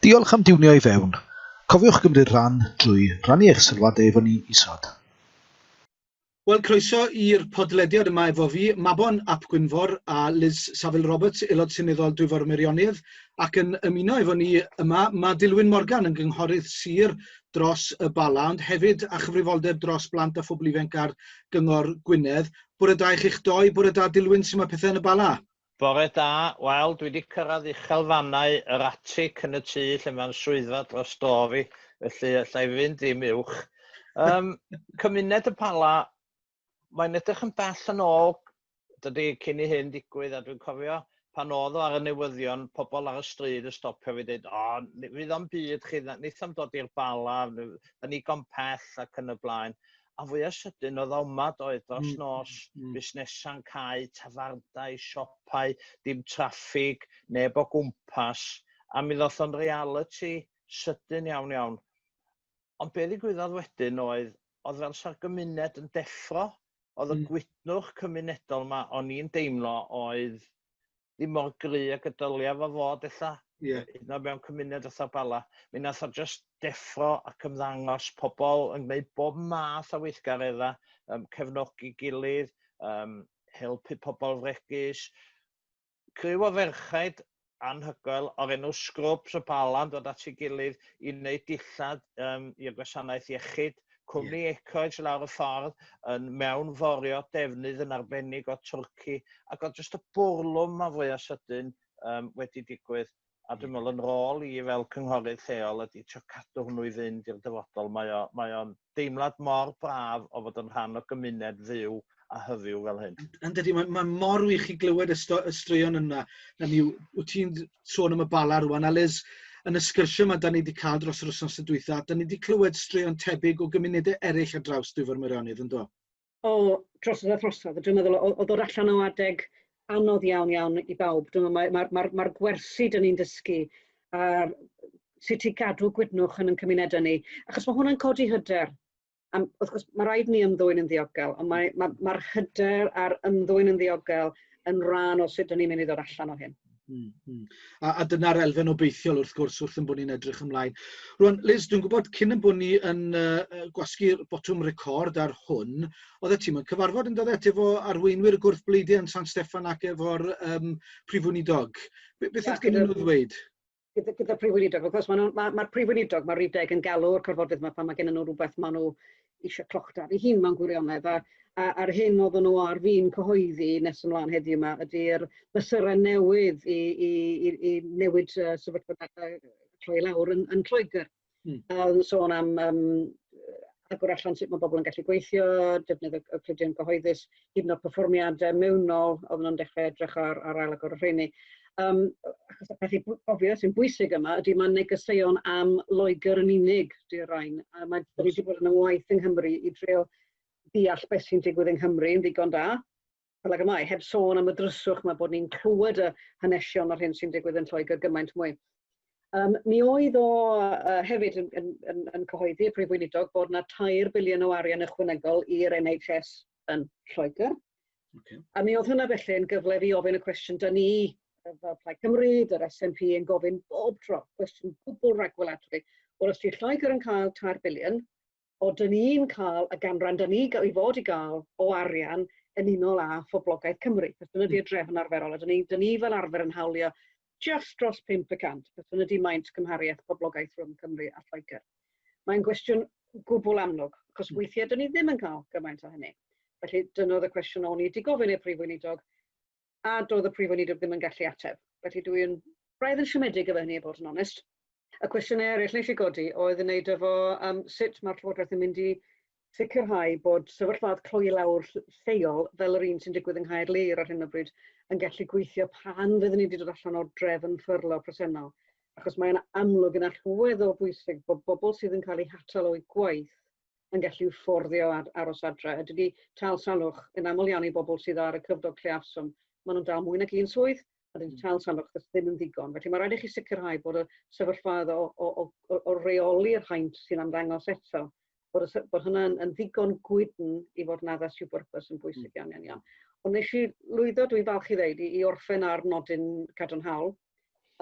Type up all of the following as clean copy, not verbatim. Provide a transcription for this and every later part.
Diolch am diwnio i fewn. Cofiwch gymryd rhan drwy rannu eich sylwadau efo ni isod. Wel, croeso i'r podlediad yma efo fi, Mabon ap Gwynfor a Liz Saville Roberts, Aelod Seneddol Dwyfor Meirionnydd, ac yn ymuno efo ni yma mae Dilwyn Morgan yn gynghorydd sir dros y Bala, ond hefyd â chyfrifoldeb dros blant a phobl ifanc ar Gyngor Gwynedd. Bore da i chi'ch doi, bore da Dilwyn, sut mae pethau yn y Bala? Bore da, wel dwi 'di cyrraedd uchelfannau yr atig yn y tŷ lle mae'n swyddfa dros do fi, felly allai fynd ddim uwch. Um, cymuned y Pala, mae'n edrych yn bell yn ôl, dydy, cyn i hyn digwydd, a dwi'n cofio pan oedd o ar y newyddion, pobl ar y stryd yn stopio fi dweud, o, fydd o'n byd chi, wnaeth o'm dod i'r Bala, da ni gon pell ac yn y blaen. A fwya sydyn oedd o yma doedd dros nos, busnesa'n cau, tafarndai, siopau, dim traffig, neb o gwmpas, a mi ddoth o'n realiti sydyn iawn iawn. Ond be ddigwyddodd wedyn oedd, oedd fel sa'r gymuned yn deffro, oedd y gwytnwch cymunedol 'ma o'n i'n deimlo oedd ddim mor gry ag y dylia fo fod ella. Ie. Hyd yn oed mewn cymuned fatha Bala. Mi nath o jyst deffro ac ymddangos pobl yn gwneud bob math o weithgaredda, cefnogi gilydd, helpu pobl fregus. Criw o ferchaid anhygoel o'r enw Scrubs y Bala yn dod at ei gilydd i wneud dillad i'r gwasanaeth iechyd. Cwmni yeah. Ecoed lawr y ffordd yn mewnforio defnydd yn arbennig o Twrci ac oedd jyst y bwrlwm ma fwya sydyn wedi digwydd a dwi'n meddwl yn rôl i fel cynghorydd lleol ydy trio cadw hwnnw i fynd i'r dyfodol. Mae o, mae o'n deimlad mor braf o fod yn rhan o gymuned fyw a hyfyw fel hyn. Yn dydy, mae, mae mor wych i glywed y, sto, y straeon yna. Na ni, wyt ti'n sôn am y Bala rwan, a Liz, yn y sgyrsiau yma da ni wedi cael dros yr wythnos y dwytha, da ni wedi clywed straeon tebyg o gymunedau eraill ar draws Dwyfor Meirionnydd, yn do? O, drosodd a throsodd. Dwi'n meddwl, o ddod allan o adeg anodd iawn iawn i bawb. Dwi'n meddwl, mae'r mae, mae, mae gwersi dyn ni'n dysgu a sut i gadw gwydnwch yn ein cymunedau ni. Achos mae hwnna'n codi hyder. Am, wrth gwrs, mae rhaid ni ymddwyn yn ddiogel, ond mae'r mae, mae hyder a'r ymddwyn yn ddiogel yn rhan o sut dyn ni'n mynd i ddod allan o hyn. A dyna'r elfen obeithiol wrth gwrs wrth yn bod ni'n edrych ymlaen. Rwan, Liz, dwi'n gwybod cyn yn bod ni yn gwasgu'r botwm record ar hwn, oeddet ti'n mewn cyfarfod yn dod efo arweinwyr y gwrthbleidiau yn San Steffan ac efo'r Prif Weinidog. Beth oedd gen nhw ddweud? Gyda, gyda Prif Weinidog. Wrth gwrs, mae'r ma, ma Prif Weinidog, mae'r rhif deg yn galw'r cyfarfodydd yma pan mae gen nhw rhywbeth maen nhw eisiau clochdar i hun mewn gwirionedd. A, a, a'r hyn oedden nhw ar fin cyhoeddi nes ymlaen heddiw yma ydy'r mesurau newydd i, i, i, i newid sefyllfa troi lawr yn, yn Lloegr. A oedd yn sôn am agor allan sut mae bobl yn gallu gweithio, defnydd y cludiant cyhoeddus, hyd yn oed perfformiadau mewnol, oedden nhw'n dechrau edrych ar, ar ail agor y rheini. Achos y peth i gofio sy'n bwysig yma ydy mae negeseuon am Loegr yn unig, di'r rhain. A mae wedi bod yn waith yng Nghymru i drio deall beth sy'n digwydd yng Nghymru yn ddigon da, fel ag y mae, heb sôn am y dryswch mae bod ni'n clywed y hanesion o'r hyn sy'n digwydd yn Lloegr gymaint mwy. Mi oedd o hefyd yn, yn, yn, yn cyhoeddi, y Prif Weinidog, bod yna 3 biliwn o arian ychwanegol i'r NHS yn Lloegr. Okay. A mi oedd hwnna felly yn gyfle fi ofyn y cwestiwn, da ni fel Plaid Cymru, dy'r SNP yn gofyn bob tro, cwestiwn gwbl ragweladwy. Wel, os di Lloegr yn cael 3 biliwn, o dyn ni'n cael y ganran dyn ni i fod i gael o arian yn unol â phoblogaeth Cymru. Cos dyna di'r drefn arferol, a dyn ni, dyn ni fel arfer yn hawlio just dros 5%, cos dyna di maint cymhariaeth poblogaeth rhwng Cymru a Lloegr. Mae'n gwestiwn gwbl amlwg, achos weithiau dyn ni ddim yn cael gymaint o hynny. Felly dyna oedd y cwestiwn o'n i wedi gofyn i'r Prif Weinidog, a doedd y Prif Weinidog ddim yn gallu ateb. Felly dwi'n braidd yn siomedig efo hynny, i fod yn onest. Y cwestiynau eraill nes i godi oedd yn wneud efo sut mae'r Llywodraeth yn mynd i sicrhau bod sefyllfaoedd cloi lawr lleol fel yr un sy'n digwydd yng Nghaerlŷr ar hyn o bryd yn gallu gweithio pan fyddwn ni wedi dod allan o'r drefn ffyrlo presennol. Achos mae'n amlwg yn allweddol bwysig bod bobl sydd yn cael eu hatal o'u gwaith yn gallu fforddio aros adre. A dydy tâl salwch yn aml iawn i bobl sydd ar y cyflog lleiafswm, maen nhw'n dal mwy nag un swydd, a dydy tâl salwch ddim yn ddigon. Felly mae rhaid i chi sicrhau bod y sefyllfaoedd o, o, o, o reoli'r haint sy'n ymddangos eto, bod, y, bod hwnna'n yn ddigon gwydn i fod yn addas i'w bwrpas yn bwysig iawn, iawn, iawn. Ond nes i lwyddo, dwi'n falch i ddeud, i orffen ar nodyn cadarnhaol.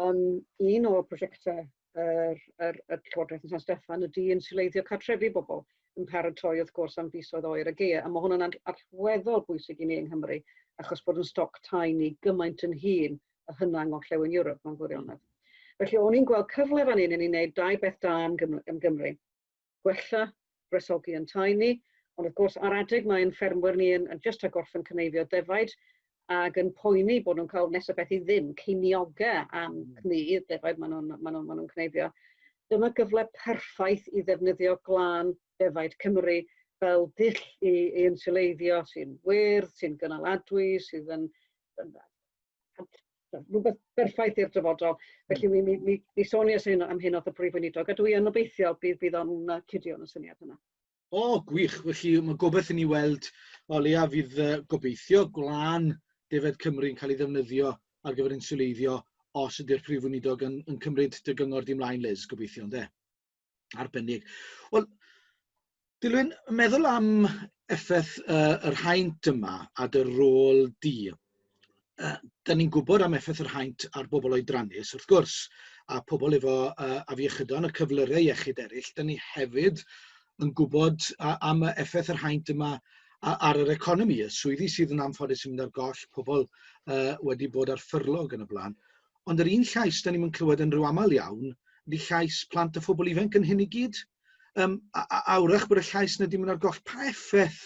Un o'r prosiectau yr, yr, yr Llywodraeth yn San Steffan ydy insiwleiddio cartrefi bobl, yn paratoi wrth gwrs am fisoedd oer y gaeaf. A mae hwn yn allweddol bwysig i ni yng Nghymru, achos bod yn stoc tai ni gymaint yn hŷn y hynna yng Ngorllewin Ewrop mewn gwirionedd. Felly o'n i'n gweld cyfle fan hyn i ni wneud dau beth da am Gymru. Am Gymru. Gwella gwresogi yn tai ni, ond wrth gwrs ar adeg mae'n ffermwyr ni yn, yn just a gorffen cyneifio defaid ac yn poeni bod nhw'n cael nesaf beth i ddim, ceiniogau am cnu defaid maen nhw'n ma nhw, ma nhw cneifio. Dyma gyfle perffaith i ddefnyddio glân defaid Cymru fel dull i, i insiwleiddio sy'n wyrdd, sy'n gynaladwy, sydd yn, yn rhywbeth berffaith i'r dyfodol. Felly mi, mi, mi, mi soniais hyn am hyn wrth y Prif Weinidog, a dwi yn obeithiol bydd, bydd o'n cydio yn y syniad yna. O, gwych. Felly mae gobeith i ni weld o leia fydd gobeithio gwlân Defaid Cymru yn cael ei ddefnyddio ar gyfer inswleiddio os ydy'r Prif Weinidog yn, yn cymryd dy gyngor di mlaen, Liz, gobeithio, ynde? Arbennig. Wel, Dilwyn, meddwl am effaith uh, yr haint yma a dy rôl di. Uh, da ni'n gwybod am effaith yr haint ar bobl oedrannus, wrth gwrs, a pobl efo uh, afiechydon y cyflyrau iechyd eraill. Da ni hefyd yn gwybod am effaith yr haint yma ar yr economi, y swyddi sydd yn anffodus yn mynd ar goll, pobl uh, wedi bod ar ffyrlog yn y blaen. Ond yr un llais da ni'n clywed yn rhyw aml iawn, ydy llais plant a phobl ifanc yn hyn i gyd. Um, a, a, a wrach bod y llais na di mynd ar goll. Pa effaith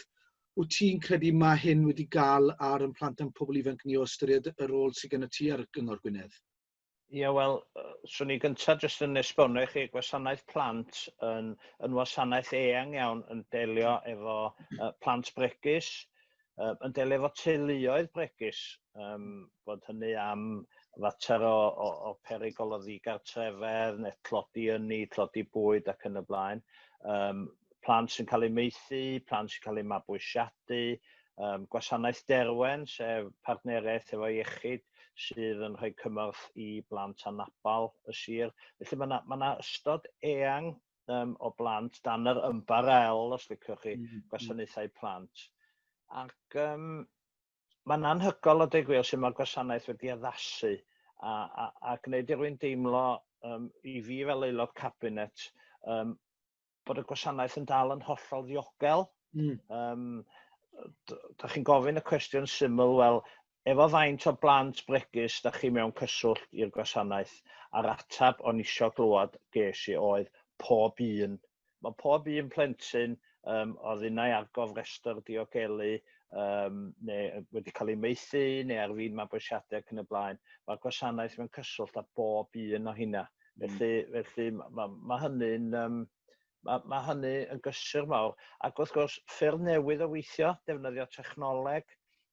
wyt ti'n credu mae hyn wedi gael ar yn plant a'n pobl ifanc ni o ystyried y rôl sydd gen y ti ar Gyngor Gwynedd? Ie, wel, swn i gyntaf jyst yn esbonio i chi, gwasanaeth plant yn, yn wasanaeth eang iawn yn delio efo uh, plant bregus, uh, yn delio efo teuluoedd bregus, um, bod hynny am fater o, o, o perygl o ddigartrefedd neu tlodi ynni, tlodi bwyd ac yn y blaen. Um, plant sy'n cael eu maethu, plant sy'n cael eu mabwysiadu, um, gwasanaeth Derwen, sef partneriaeth efo iechyd sydd yn rhoi cymorth i blant anabal y sir. Felly mae yna ma, 'na ystod eang um, o blant dan yr ymbarel, os liciwch chi, gwasanaethau plant. Ac um, mae'n anhygoel o dweud gwir sut mae'r gwasanaeth wedi addasu a, a, a gwneud i rwy'n deimlo um, i fi fel aelod cabinet um, bod y gwasanaeth yn dal yn hollol ddiogel. Um, da chi'n gofyn y cwestiwn syml, wel, efo faint o blant bregus da chi mewn cyswllt i'r gwasanaeth? A'r atab o'n isio glywed ges i oedd pob un. Mae pob un plentyn um, oedd unai ar gofrestr diogelu um, neu wedi cael ei maethu neu ar fin mabwysiadu ac yn y blaen. Mae'r gwasanaeth mewn cyswllt â bob un o hynna. Felly, felly mae ma, ma hynny'n um, mae, ma hynny yn gysur mawr. Ac wrth gwrs, ffyrdd newydd o weithio, defnyddio technoleg,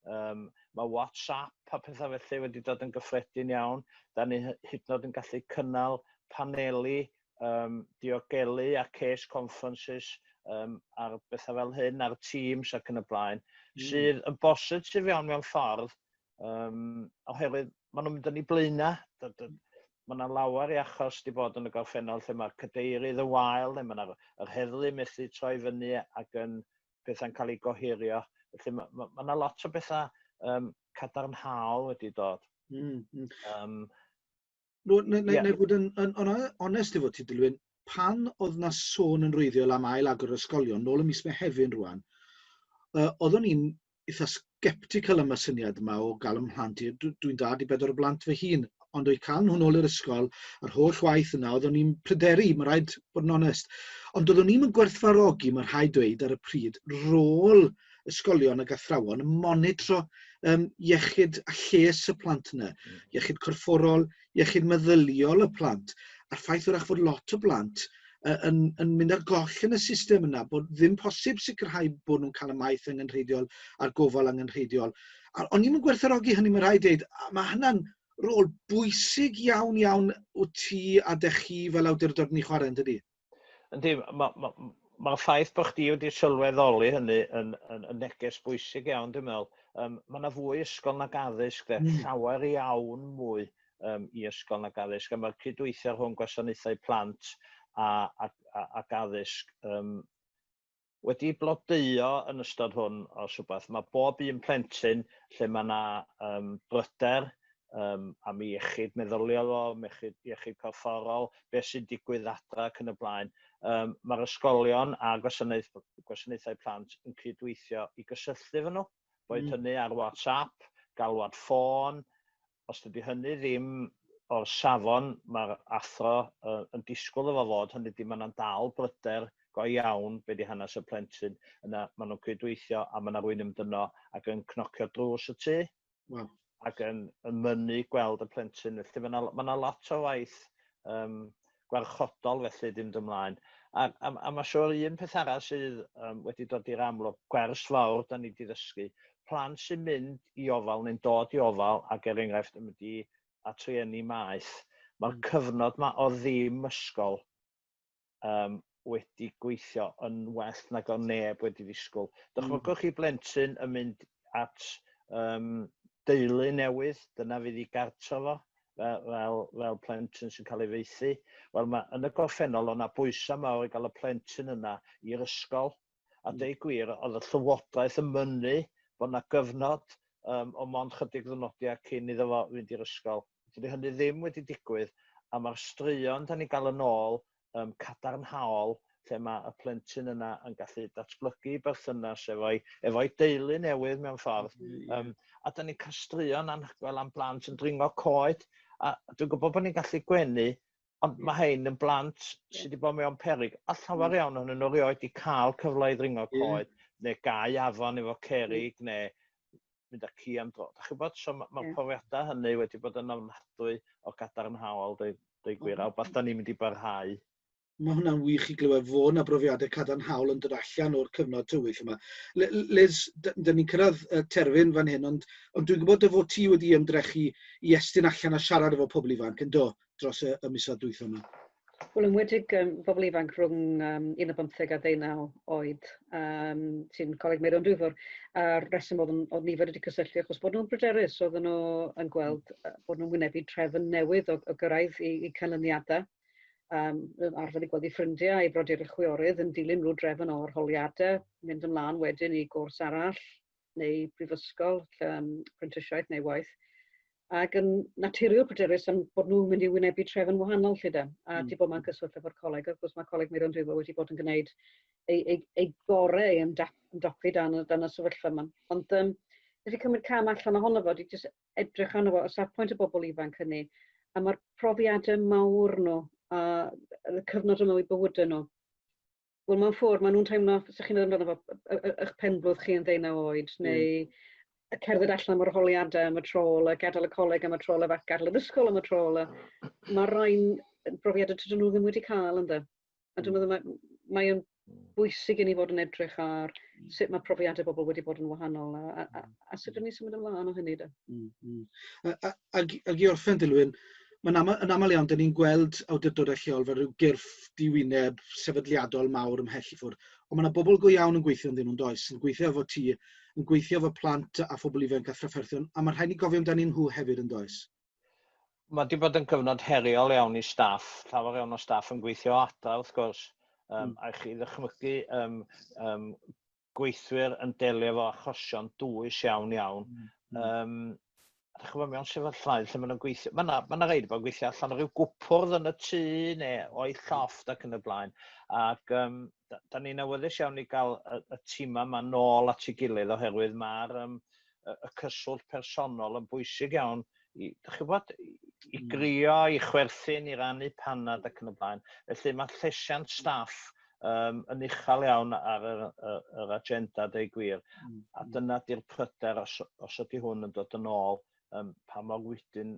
um, mae WhatsApp a pethau felly wedi dod yn gyffredin iawn. Da ni hyd yn oed yn gallu cynnal paneli um, diogelu a case conferences um, ar bethau fel hyn, ar Teams ac yn y blaen, sydd yn bositif iawn mewn ffordd, um, oherwydd maen nhw'n mynd yn eu blaenau. Mae yna lawer i achos wedi bod yn y gorffennol lle mae'r cadeirydd yn wael, neu mae yna yr heddlu methu troi fyny ac yn pethau'n cael eu gohirio. Felly mae ma, ma yna lot o bethau um, cadarnhaol wedi dod. No, na, na, yeah. na fod yn, yn, yn onest efo ti, Dilwyn, pan oedd na sôn yn wreiddiol am ail agor ysgolion, nôl ym mis Mehefin rwan, uh, oeddwn i'n eitha sceptical am y syniad yma o gael ym mhlant i. Dwi'n dad i bedwar o blant fy hun, ond o'i cael nhw'n ôl i'r ysgol, yr holl waith yna, oeddwn i'n pryderu, mae rhaid bod yn onest. Ond oeddwn i'n gwerthfawrogi, mae rhaid dweud ar y pryd, rôl ysgolion ac athrawon yn monitro um, iechyd a lles y plant yna, iechyd corfforol, iechyd meddyliol y plant, a'r ffaith wrach fod lot o blant yn, yn mynd ar goll yn y system yna, bod ddim posib sicrhau bod nhw'n cael y maeth angenrheidiol a'r gofal angenrheidiol. A o'n i'n gwerthfawrogi hynny, mae rhaid dweud, a mae hynna'n rôl bwysig iawn iawn wyt ti a dech chi fel awdurdod yn ei chwarae, yn dydi? Yndi, mae'r ma, ma, ma ffaith bod chdi wedi sylweddoli hynny yn, yn, yn neges bwysig iawn, dwi'n meddwl. Um, mae yna fwy ysgol nag addysg, de. Llawer iawn mwy um, i ysgol nag addysg, a mae'r cydweithio rhwng gwasanaethau plant a, a, a, ac addysg um, wedi blodeuo yn ystod hwn os wbath. Mae bob un plentyn lle mae yna um, bryder am ei iechyd meddyliol o, iechyd, iechyd corfforol, beth sy'n digwydd adra ac yn y blaen. Mae'r ysgolion a gwasanaeth, gwasanaethau plant yn cydweithio i gysylltu efo nhw, boed hynny ar WhatsApp, galwad ffôn, os dydy hynny ddim o'r safon mae'r athro uh, yn disgwyl efo fod, hynny di mae yna'n dal bryder go iawn be di hanes y plentyn, yna maen nhw'n cydweithio a mae yna rwy'n mynd yno ac yn cnocio drws y tŷ. Wow. Ac yn, yn mynnu gweld y plentyn. Felly mae yna, ma yna lot o waith um, gwarchodol felly di mynd ymlaen. A, a, a mae siwr un peth arall sydd um, wedi dod i'r amlwg, gwers fawr da ni wedi ddysgu, plant sy'n mynd i ofal neu'n dod i ofal ac er enghraifft yn mynd i at rieni maeth, mae'r cyfnod ma o ddim ysgol um, wedi gweithio yn well nag o neb wedi ddisgwyl. Dychmygwch chi blentyn yn mynd at um, deulu newydd, dyna fydd i gartre fo, fel, fel, fel plentyn sy'n cael ei faethu. Wel, mae, yn y gorffennol, o'na bwysau mawr i gael y plentyn yna i'r ysgol. A deud gwir, oedd y llywodraeth yn mynnu bod yna gyfnod um, o mond chydig ddynodiau cyn iddo fo fynd i'r ysgol. Dydy hynny ddim wedi digwydd, a mae'r straeon da ni'n gael yn ôl um, cadarnhaol lle mae y plentyn yna yn gallu datblygu berthynas efo'i efo deulu newydd mewn ffordd. Um, a da ni'n cael straeon anhygoel am blant yn dringo coed, a dwi'n gwybod bod ni'n gallu gwenu, ond mae hein yn blant sydd wedi bod mewn perig, a llawer iawn ohonyn nhw erioed wedi cael cyfle i ddringo coed, neu gau afon efo cerrig, neu mynd â ci am dro. Dach chi'n gwybod, so mae'r ma yeah. profiadau hynny wedi bod yn ofnadwy o gadarnhaol, dweud, dweud gwir, a wbeth da ni'n mynd i barhau. Mae hwnna'n wych i glywed fod yna brofiadau cadarnhaol yn dod allan o'r cyfnod tywyll yma. Liz, dyn ni'n cyrraedd terfyn fan hyn, ond, ond dwi'n gwybod dy fod ti wedi ymdrechu i estyn allan a siarad efo pobl ifanc yn do dros y, y misoedd dwytha yma. Wel, enwedig bobl ifanc rhwng um, 15 a 19 oed um, sy'n Coleg Meirion Dwyfor, a'r reswm oedd, oedd nifer wedi cysylltu achos bod nhw'n bryderus, oedden nhw yn gweld bod nhw'n wynebu trefn newydd o, o gyrraedd i, i canlyniadau. Um, arfer i gweld eu ffrindiau, eu brodyr a chwiorydd yn dilyn rhyw drefn o arholiadau, mynd ymlaen wedyn i gwrs arall neu brifysgol, um, prentisiaeth neu waith ac yn naturiol pryderus am bod nhw'n mynd i wynebu trefn wahanol lle de. A di bod mewn cyswllt efo'r coleg, wrth gwrs mae Coleg Meirion Dwyfor wedi bod yn gwneud ei, ei, ei gorau i ymdopi dan, dan y sefyllfa yma. Ond um, wedi cymryd cam allan ohono fo, wedi jyst edrych arno fo o safbwynt y bobl ifanc hynny, a mae'r profiadau mawr nhw, a y cyfnod yma o'u bywydau nhw, Wel, mewn ffordd, maen nhw'n teimlo, os ydych chi'n meddwl amdano fo, eich penblwydd chi yn ddeunaw oed, neu y cerdded allan am yr holiadau am y tro ola, gadael y coleg am y tro olaf ac gadael yr ysgol am y tro ola. Mae rhain yn brofiadau tydyn nhw ddim wedi cael, ynddo. A dwi'n meddwl mae, mae o'n bwysig i ni fod yn edrych ar sut mae profiadau bobl wedi bod yn wahanol a, a, a, a sut ydyn ni'n symud ymlaen o hynny. De. A, a, ag, ag i orffen, Dilwyn, mae'n aml, yn aml iawn, dyn ni'n gweld awdurdodau lleol fel rhyw gyrff diwyneb sefydliadol mawr ymhell i ffwrdd. Ond mae yna bobl go iawn yn gweithio ynddyn nhw'n does, yn gweithio efo ti, yn gweithio efo plant a phobl ifanc a thrafferthion, a mae rhaid ni gofio amdanyn nhw hefyd yn does. Mae wedi bod yn cyfnod heriol iawn i staff, llawer iawn o staff yn gweithio o adra wrth gwrs. Um, A chi ddychmygu um, um, gweithwyr yn delio efo achosion dwys iawn iawn. Um, a dych chi'n mewn sefyllfaoedd lle maen nhw'n gweithio, mae yna ma rei wedi bod yn gweithio allan o ryw gwpwrdd yn y tŷ neu o'i llofft ac yn y blaen. Ac um, da, da ni'n awyddus iawn i gael y, y tîmau yma nôl at ei gilydd oherwydd mae'r um, y, y cyswllt personol yn bwysig iawn i, dych chi'n gwybod, i grio, i chwerthin, i rannu panad ac yn y blaen. Felly mae llesiant staff um, yn uchel iawn ar yr, yr, yr agenda, deu gwir. A dyna di'r pryder os, os ydy hwn yn dod yn ôl, um, pa mor wedyn,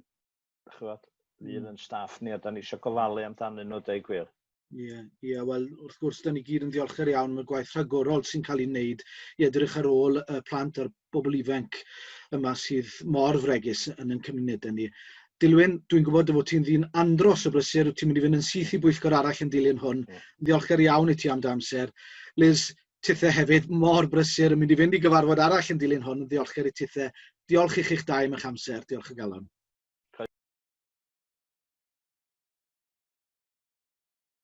dych chi'n gwybod, fydd yn staff ni a da ni eisiau gofalu amdanyn nhw, deu gwir. Ie, ie, wel, wrth gwrs, da ni gyd yn ddiolchgar iawn am y gwaith rhagorol sy'n cael ei wneud i edrych ar ôl y plant a'r bobl ifanc yma sydd mor fregus yn ein cymunedau ni. Dilwyn, dwi'n gwybod dy fod ti'n ddyn andros o brysur, wyt ti'n mynd i fynd yn syth i bwyllgor arall yn dilyn hwn. Ddiolchgar iawn i ti am dy amser. Liz, tithe hefyd mor brysur yn mynd i fynd i gyfarfod arall yn dilyn hwn, ddiolchgar i tithe. Diolch i chi'ch dau am eich amser, diolch o galon.